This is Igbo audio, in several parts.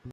The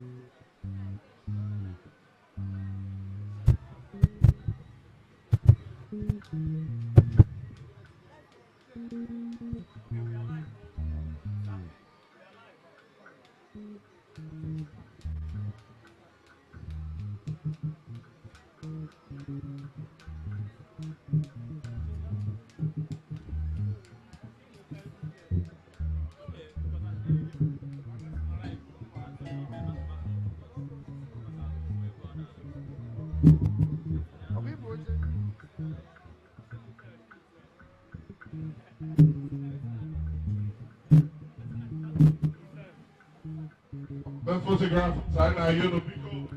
photographers, I know you know biko.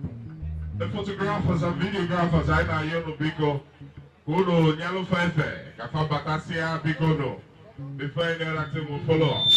The photographers and videographers, I know you know biko. Uno nyalo fefe, kafa batasia biko no. Before any other thing will follow up.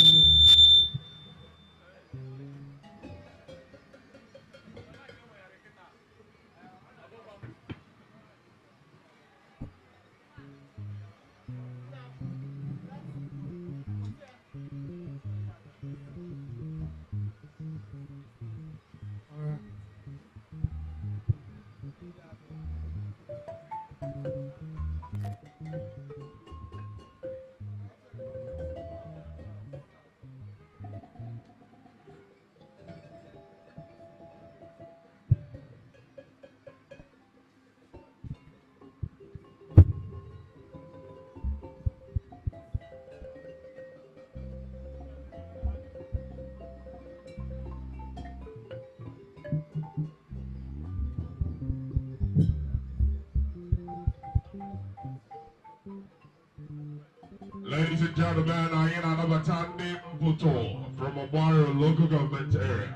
Ladies and gentlemen, I am Anabatandi Mputo from Ogbaru local government area.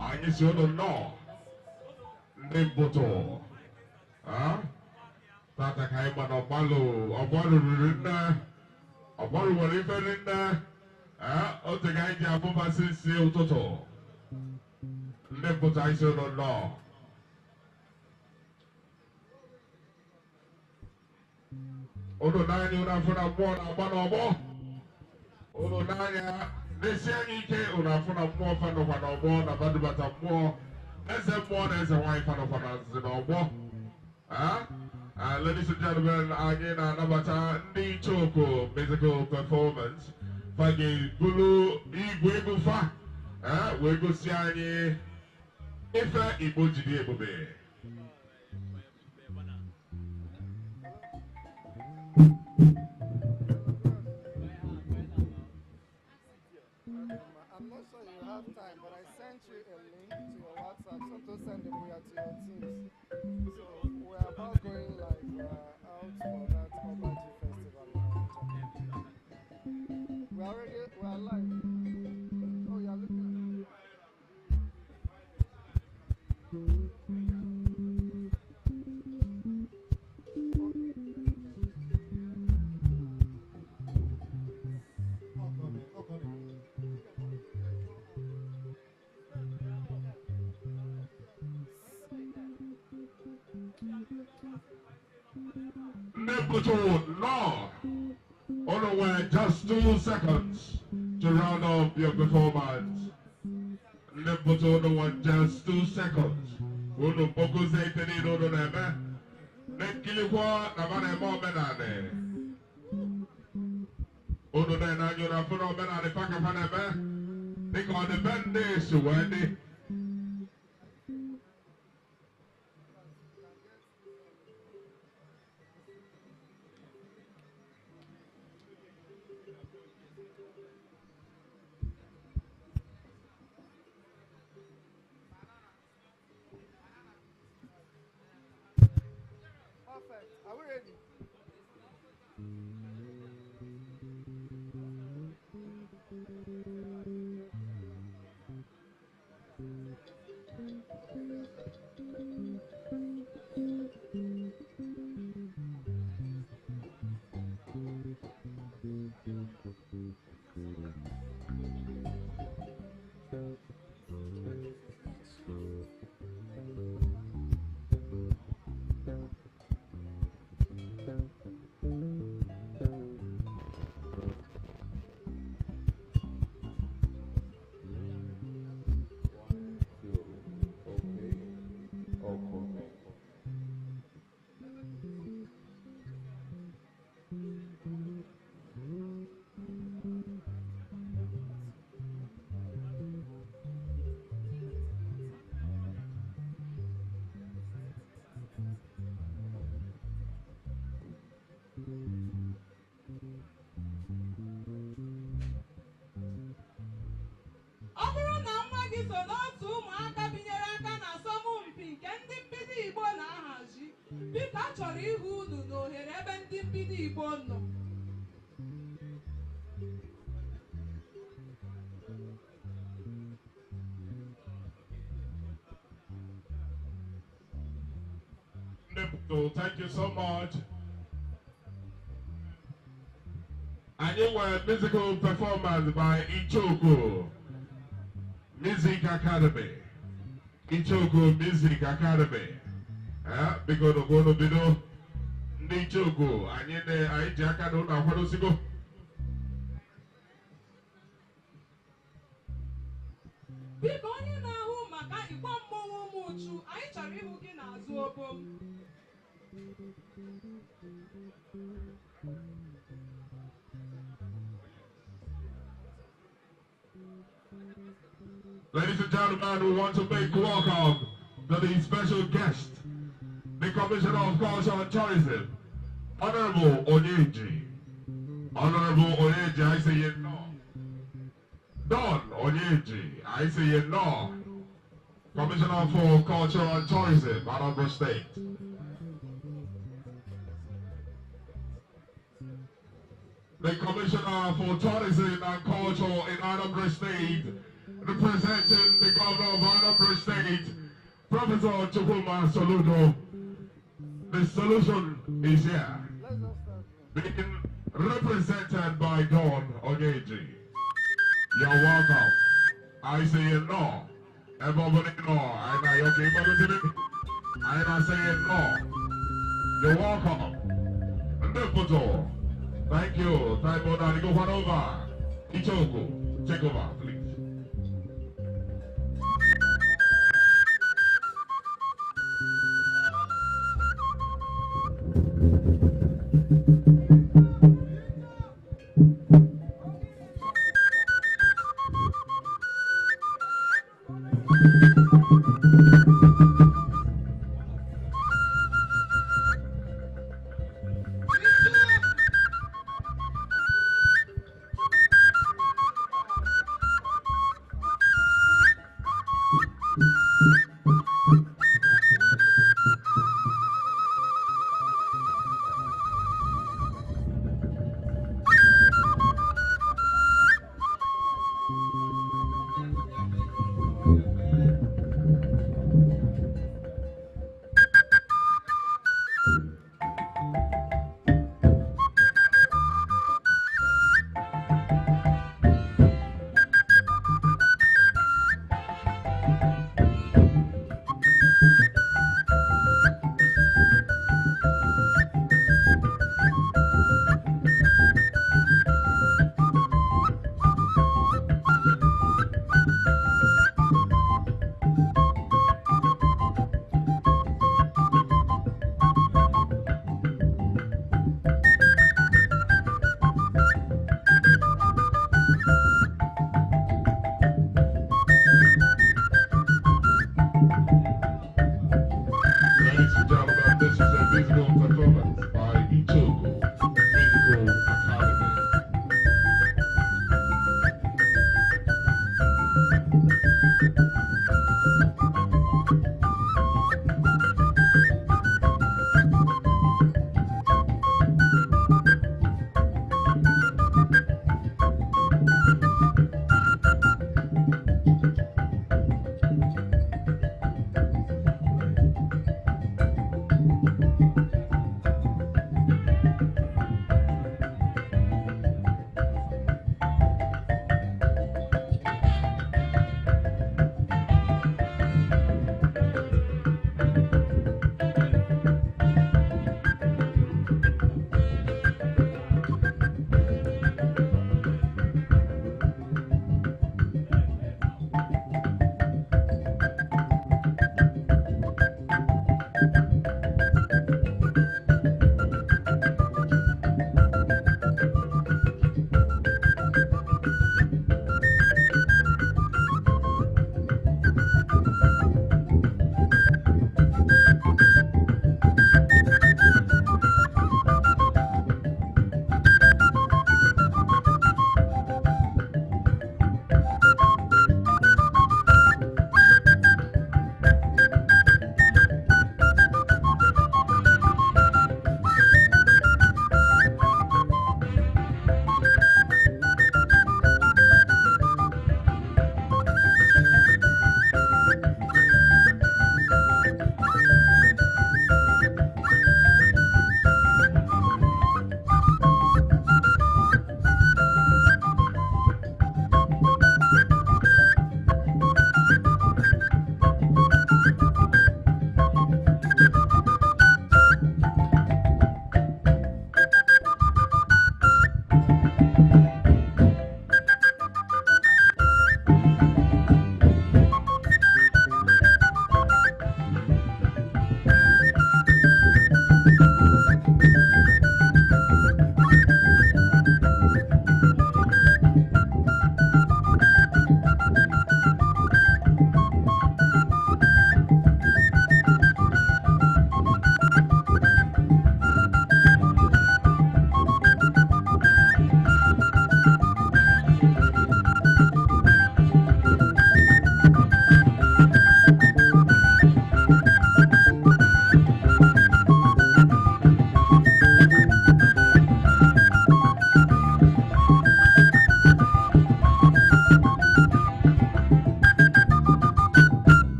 I need you to know Mputo. Huh? Tata Kaima no Balu, Ogbaru Rinna, Ogbaru Warife Rinna, Otegaija Buba Sisi Utoto. Mputo, I should not know. Unu n'anya unu afụ na mmụọ na-agba n'ọgbọ. Unu n'anya n'esi anya ike unu afụ na mmụọ fanọkwa n'ọgbọ na badubata mmụọ. Eze mmụọ na eze nwaanyị fanọkwa n'ọgbọ. Ladies and gentlemen, anyị na-anabata ndị Ichoku musical performance. Fa ga-ebulu igwe egwu fa wee gosi anyị ife Igbo jiri ebube. I'm not sure you have time, but I sent you a link to your WhatsApp, so to send the Buya to your teams. So we're about going live. We're out for that Obaji festival. We're live. Oh, you're looking at me. No! Only just 2 seconds to round off your performance. Lembuto just 2 seconds. Uno pokuze iteni no neme. Nekilikwa na bana mo menane. Uno na nyo na funo menane paka faneme. Niko de bende suwende. Are we ready? gị so n'otu ụmụaka binyere aka na asọmpi nke ndị mbido Igbo na-ahazi, biko a chọrọ ịhụ unu n'ohere ebe ndị mbido Igbo nọ. So thank you so much. Anyị nwere musical performance by Ichoku Music Academy. Ichoku Music Academy. Biko nụkwunu bido ndị Ichoku anyị anyị ji aka na ụlọ akwadosigo. Biko onye na-ahụ maka ịgba mmọnwụ Ụmụchu, anyị chọrọ ịhụ gị n'azụ obom. Ladies and gentlemen, we want to make welcome to the special guest, the Commissioner of Culture and Tourism, Honorable Onyeji. Honorable Onyeji, I say you know. Don Onyeji, I say you know. Commissioner for Culture and Tourism, Anambra State. The Commissioner for Tourism and Culture in Anambra State, representing the Governor of Anambra State, Professor Chukwuma Soludo. The solution is here, Let's just start. being represented by Don Onyeji. You're welcome. I say no. Everybody no. I know you keep on I not saying no. You're welcome. Ndepoto. Thank you. Time on go one over. Ichoku, take over, please.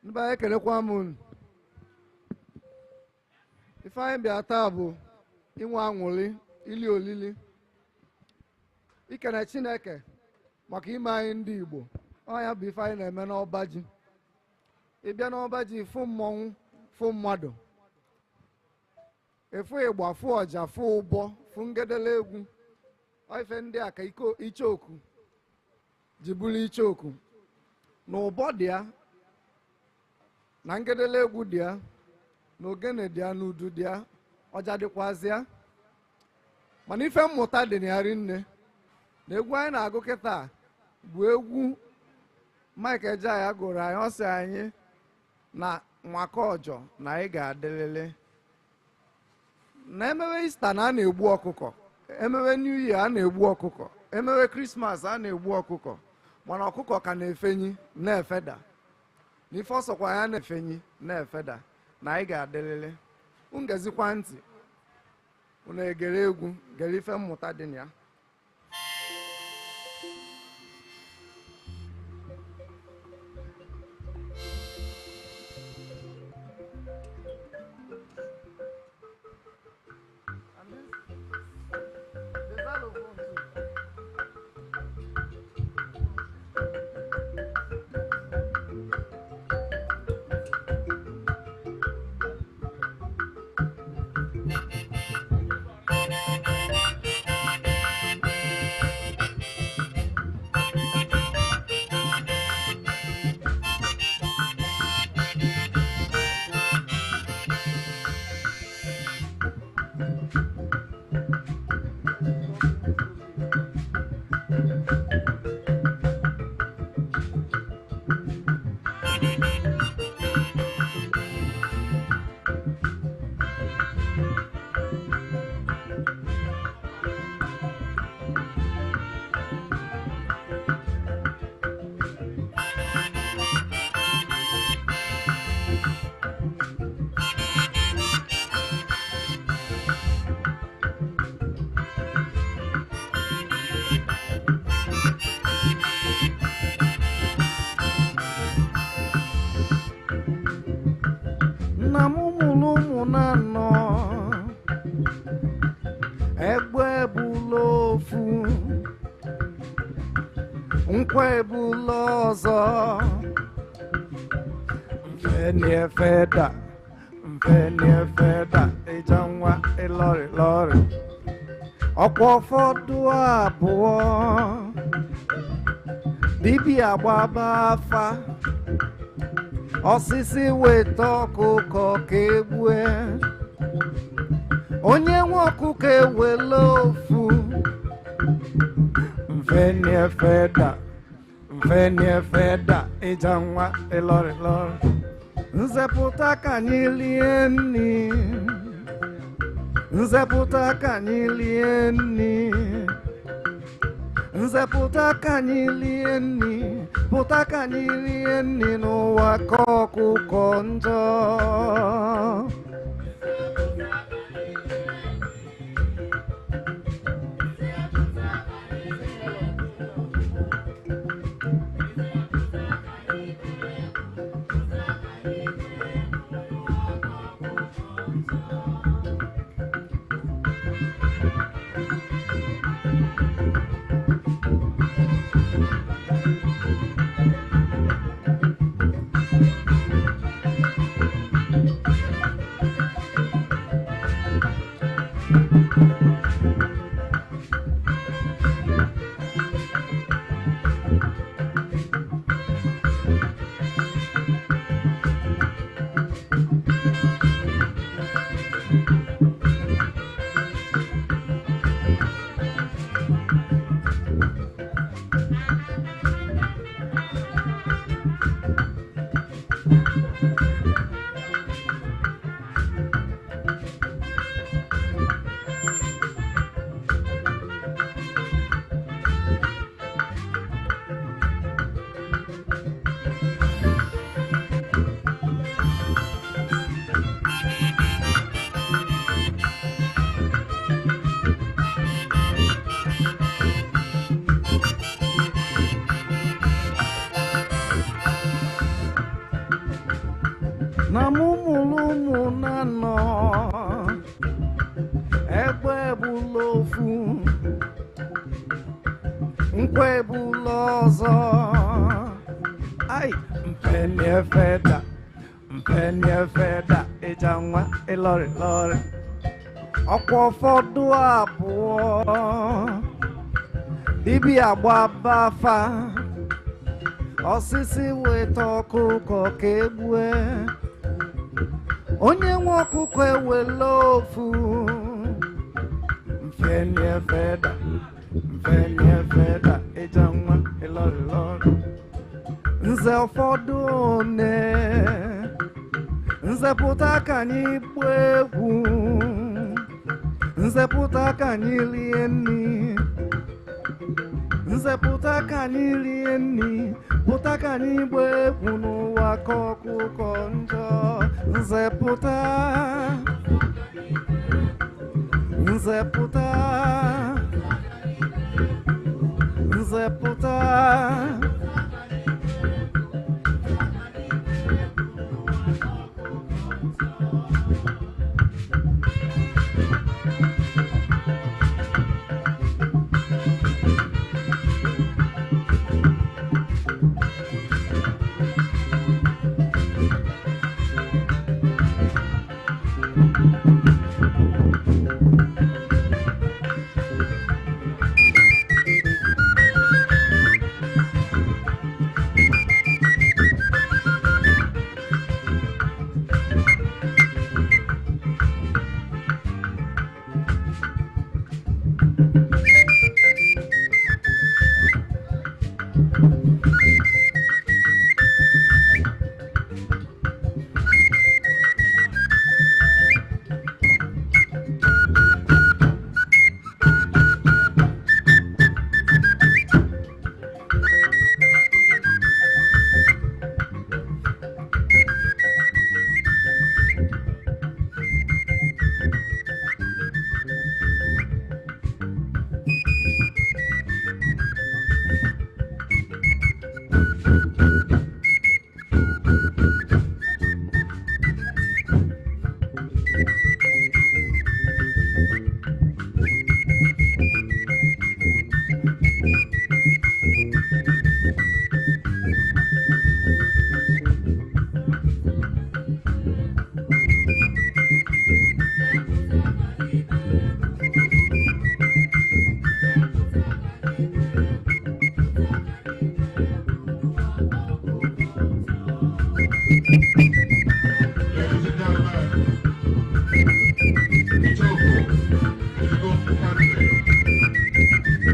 Ndị anyị ekelekwa m unu. Ife anyị bịa taa bụ inwe aṅụrị, ili olili, ikene Chineke maka ime anyị ndị Igbo. Ọ ya bụ ife anyị na-eme n'ọba ji. Ị bịa n'ọba ji, fụ mmọnwụ, fụ mmadụ, efu ịgba, fụ ọja, fụ ụbọ, fụ ngedele egwu. Ọ ife ndị a ka icheoku ji bụrụ icheoku. Na ụbọ dị ya, na ngedele egwu dị ya, na ogene dị ya, na udu dị ya, ọja dịkwazị ya. Mana ife mmụta dị na ya rinne. Na egwu anyị na-agụ kịta bụ egwu Mike Ejeagha gụrụ anyị. Ọ sị anyị na nwakọjọ na anyị ga-adịlịlị. Na emewe Ista na a na-egbu ọkụkọ, emewe New Year a na-egbu ọkụkọ, emewe Krismas a na-egbu ọkụkọ, mana ọkụkọ ka na-efenyi na-efeda. Na ife ọsọkwa ya na-efenyi na-efeda, na anyị ga-adịlịlị. Unu gezikwa ntị, unu egere egwu, gere ife mmụta dị na ya. And the xylophone too. Nna m mụrụ ụmụ na-anọ, egbe ebula ofu, nkwa ebula ọzọ. Mfeni efeda, mfeni efeda, ịja nwa ịlọrị lọrị. Ọkwa ụfọdụ abụọ, dibịa gbaba afa, osisi weta ọkụkọ ka egbue. Onye nwe ọkụkọ ewele ofu. Mfeni efeda, mfeni efeda, ịja nwa ịlọrị lọrị. Nzepụta ka anyị lie nni, nzepụta ka anyị lie nni, nzepụta ka anyị lie nni, pụta ka anyị rie nni n'ụwa ka ọkụkọ njọ. mụrụ ụmụ na nọ egbe ebula ofu nkwa ebula ọzọ ai mfeniefeda mfeniefeda ịja nwa ịlọrị lọrị ọkwa ụfọdụ abụọ dibịa gbaba afa osisi weta ọkụkọ ka egbue onye nwe ọkụkọ ewele ofu mfeniefeda mfeniefeda ịja nwa ịlọrịlọrị nze ụfọdụ one nzepụta ka anyị gbaa egwu nzepụta ka anyị rie nri nzepụta ka anyị rie nri pụta ka anyị gbaa egwu n'ụwa ka ọkụkọ njọ nzepụta nzepụta nzepụta. Ladies and gentlemen, Ichoku, musical country,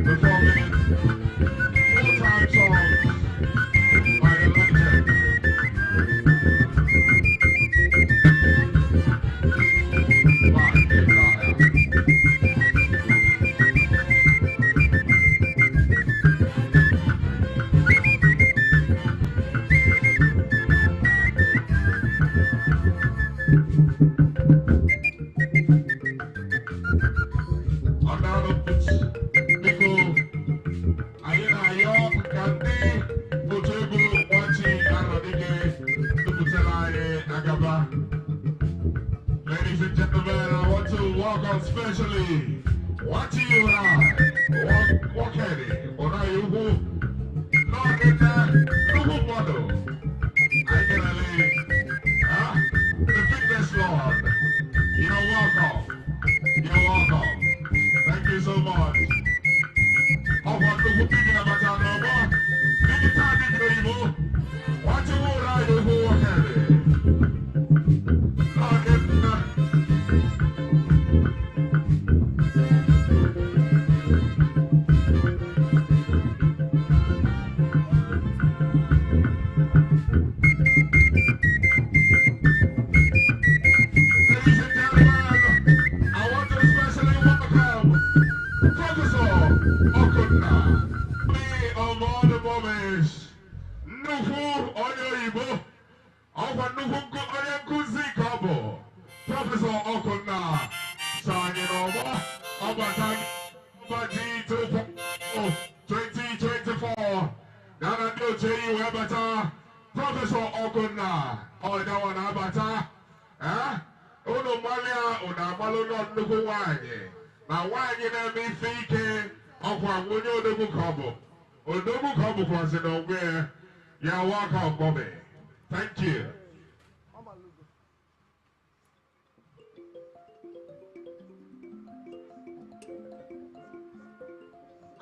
performing full-time songs by the legend. Mark Isaiah. Ọ̀daràn biko anyị na-ayọ ka ndị otu egwu nwachi Anọdike dupụtara anyị agaba. Ladies and gentlemen, I want to welcome specially Nwachi Ura Nwokedi Ọnayugwu Nọkịta nnukwu mmadụ. Anyị kelele ha, the fitness lord. You're welcome. You're welcome. Thank you so much. Ọkwa nnukwu dibịa bata n'ọgbọ. Dịgịta dibịa oyibo. Nwachi Ura Ayugwu Nwokedi. Nọkịta. Ladies and gentlemen, I want to especially welcome Professor Okunna, me of all the moments, nnukwu onye oyibo, ọkwa nnukwu onye nkuzi ka ọ bụ, Prọfesọ Okunna, so anyị n'ọgbọ ọgbata ọgbaji 2024 na ndị otu enyi wee bata Prọfesọ Okunna, ọnyanwa na-abata. Malia unu amalụ nọ nnukwu nwaanyị na nwaanyị na-eme ife ike ọkwa nwunye odogwu ka ọ bụ odogwu ka ọ bụkwazị na onwe ya. Ya welcome, mommy. Thank you.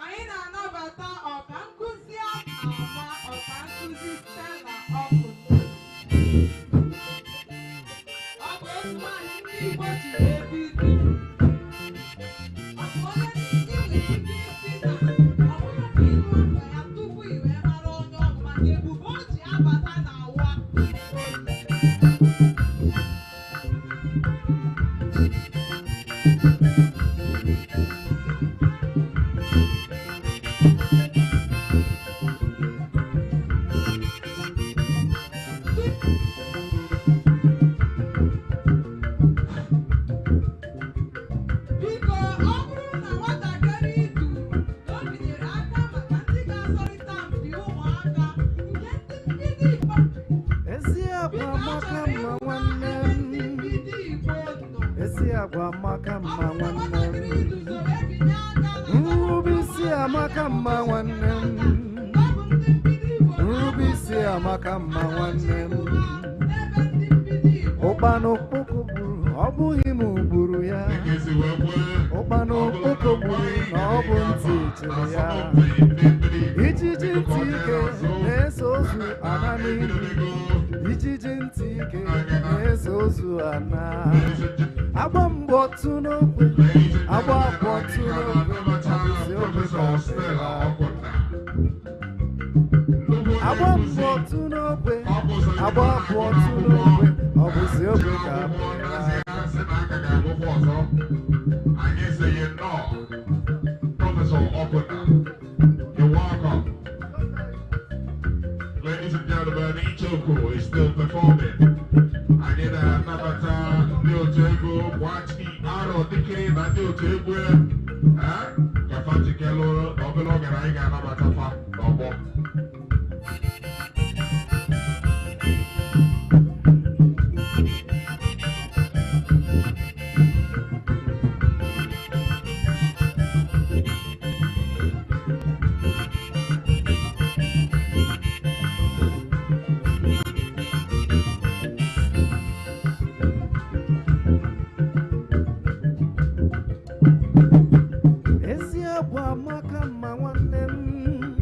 Anyị na-anabata ọka nkụzi ama ọka nkụzi Stella Ọkụnna. Ọ bụ otu nwaanyị ndị Igbo ji wee bido. Ọ bụ onye ndị nwere ike isi na ọ bụrụ ka ịnụ afọ ya tupu i wee mara onye ọ bụ maka ebube o ji abata n'awa. Biko, ọ bụrụ na nwatakịrị i duru na o binyere aka maka ndị ga-asọrịta mpi ụmụaka nke ndị mbido Igbo, Ezi agwa biko amaka achọrọ mma ịhụ nwanne ebe ndị m. mbido Igbo nọ. Ezi agwa amaka Ọ mma bụrụ na nwanne nwatakịrị m. i duzoro ebinye aka na Nrube isi amaka mma nwanne m. ọ bụ ndị mbido Igbo Nrube isi amaka mma nwanne m. n'ebe ndị mbido Igbo Ụkpana okpoko gburu, ọ bụghị m gburu ya. Dịka esi wee kwee, Ụkpana ọ bụrụ okpoko na gburu mgbe na anyị ọ bụ gara ntị ịga chịrị ya. asọmpi ndị mmiri Igbo, Ijiji biko ntị ka ọ ike dịrị azụ. na-eso ozu ana n'iyi. Ebidogo. Ijiji ntị ike na-eso ozu ana. Agba mbọ tụ n'okwe, Ladies and agba gentlemen, abụọ anyị tụ ka n'okwe, na-anabata ọ bụzi ogwe ka Prọfesọ Stella apịrị akụ. Ọkụnna. Nnukwu onye Agba nkuzi, mbọ tụ n'okwe, ọ bụzi onye agba abụọ tụ na-agụ n'okwe, akwụkwọ, ọ bụzi ogwe ka akwụkwọ apịrị na-asị akụ. ya sị na aka ga-agụkwa ọzọ. Anyị sị nnọọ, Prọfesọ Ọkụnna. You're welcome. Ladies and gentlemen, Ichoku is still performing. Anyị na-anabata ndị otu egwu Gbachi Arọ Dike na ndị otu egwu eh, ka fa jikelu na obere oge na anyị ga-anabata fa n'ọgbọ. Ezi agwa amaka mma nwanne m.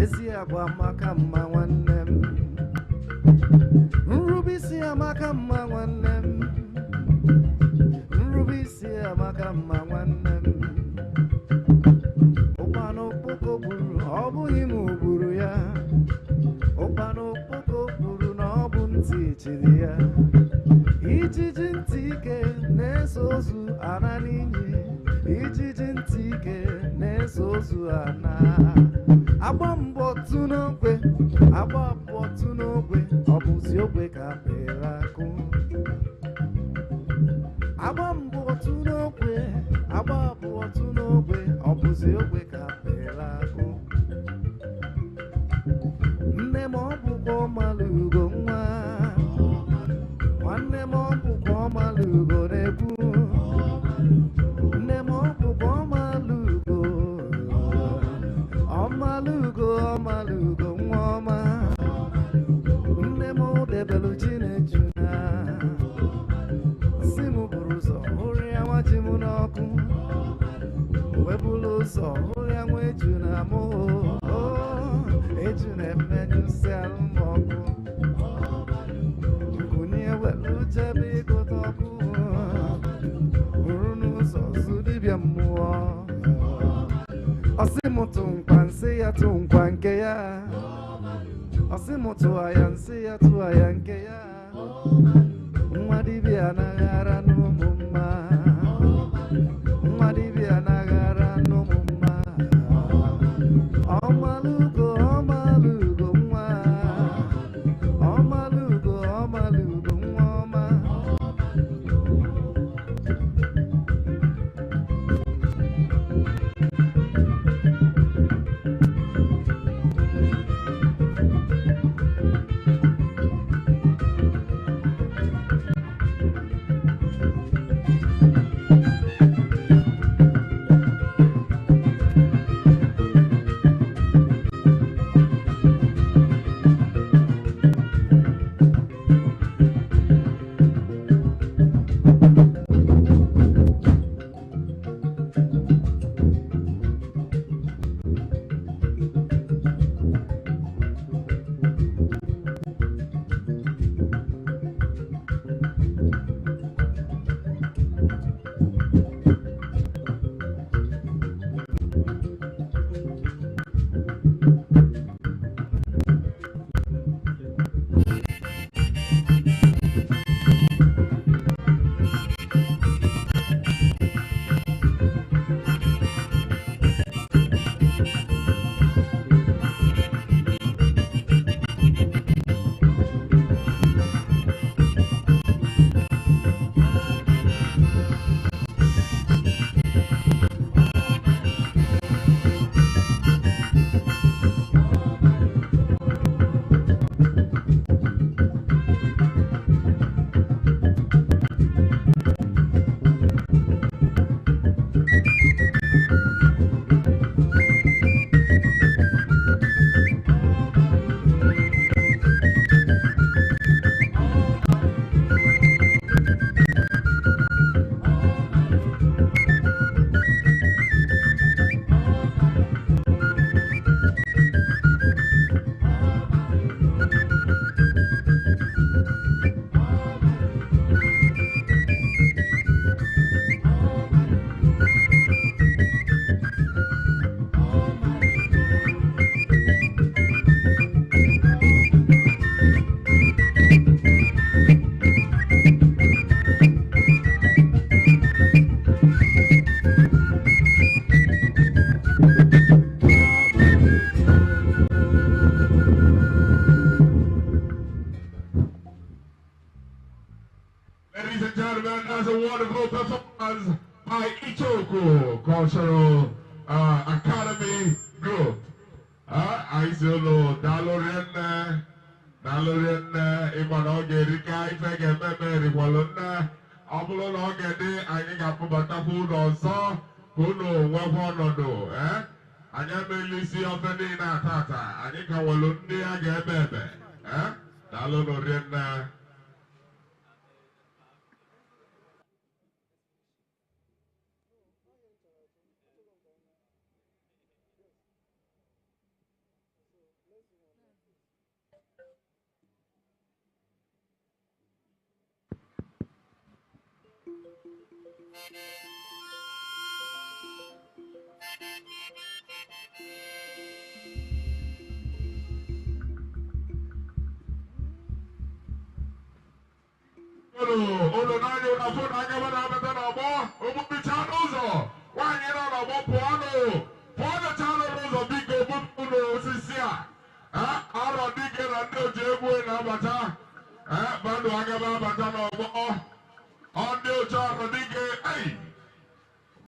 Ezi agwa amaka mma nwanne m. Nrube isi amaka mma nwanne m. Nrube isi amaka mma nwanne m. Ụkpana okpoko gburu, ọ bụghị m gburu ya. Ụkpana okpoko gburu na ọ bụ ntị chiri ya. Ijiji ntị ike na-eso ozu ana n'iyi. Ijiji ntị ike na-eso ozu ana. Agba mbọ tụ n'ogwe, agba abụọ tụ n'ogwe, ọ bụzi ogwe ka apịrị akụ. Agba mbọ tụ n'ogwe, agba abụọ tụ n'ogwe, ọ bụzi ogwe ka apịrị akụ. Nne m ọ bụkwa ọmalụgo nwa. Nwanne m ọ bụkwa ọmalụgo na-ekwu. Nne m ọ bụkwa ọmalụgo. Ọmalụgo ọmalụgo nwa ọma. Nne m debelu ji na-eju na. Si m buru ụzọ hụrụ ya nwa ji m n'ọkụ. Wee buru ụzọ hụrụ ya nwa eju na mụ. Eju na-emenyụsị alụ m ọkụ. Nkunye welu jebe ịgụta ọkụ. Buru n'ụzọ zụ dibịa mmụọ. Ọsị m tụ nkwa nsị ya tụ nkwa nke ya. Ọsị m tụọ ya nsị ya tụọ ya nke ya. Nwa dibịa anaghị ara n'ụmụ mma. Nwa dibịa anaghị ara n'ụmụ mma. Ọmalụgo ọmalụgo nwa. Ọmalụgo ọmalụgo nwa ọma. Ladies and gentlemen, that's a wonderful performance by Ichoku Cultural Academy Group. Anyị si ụlọ daalụ rinne, daalụ rinne, ịma na ọ ga-erika ife ga-eme eme erikwalụ nne. Ọ bụrụ na ọ ga-edị, anyị ga-akpọbatakwa ụlọ ọzọ ka unu nwekwa ọnọdụ. Anyị emeela isi ofe niile a tata, anyị ka nwelu ndị a ga-ebe ebe. Daalụ nụ rinne. Unu n'anya ụlọ afọ na anya na-abata n'ọgbọ ogbupịcha n'ụzọ nwaanyị nọ n'ọgbọ pụọnụ pụọnụ chanụ n'ụzọ biko gbupụnụ osisi a. Arọ dike na ndị oji egwu na-abata mmadụ agaba abata n'ọgbọ ọ ndị oche arọ dike ei.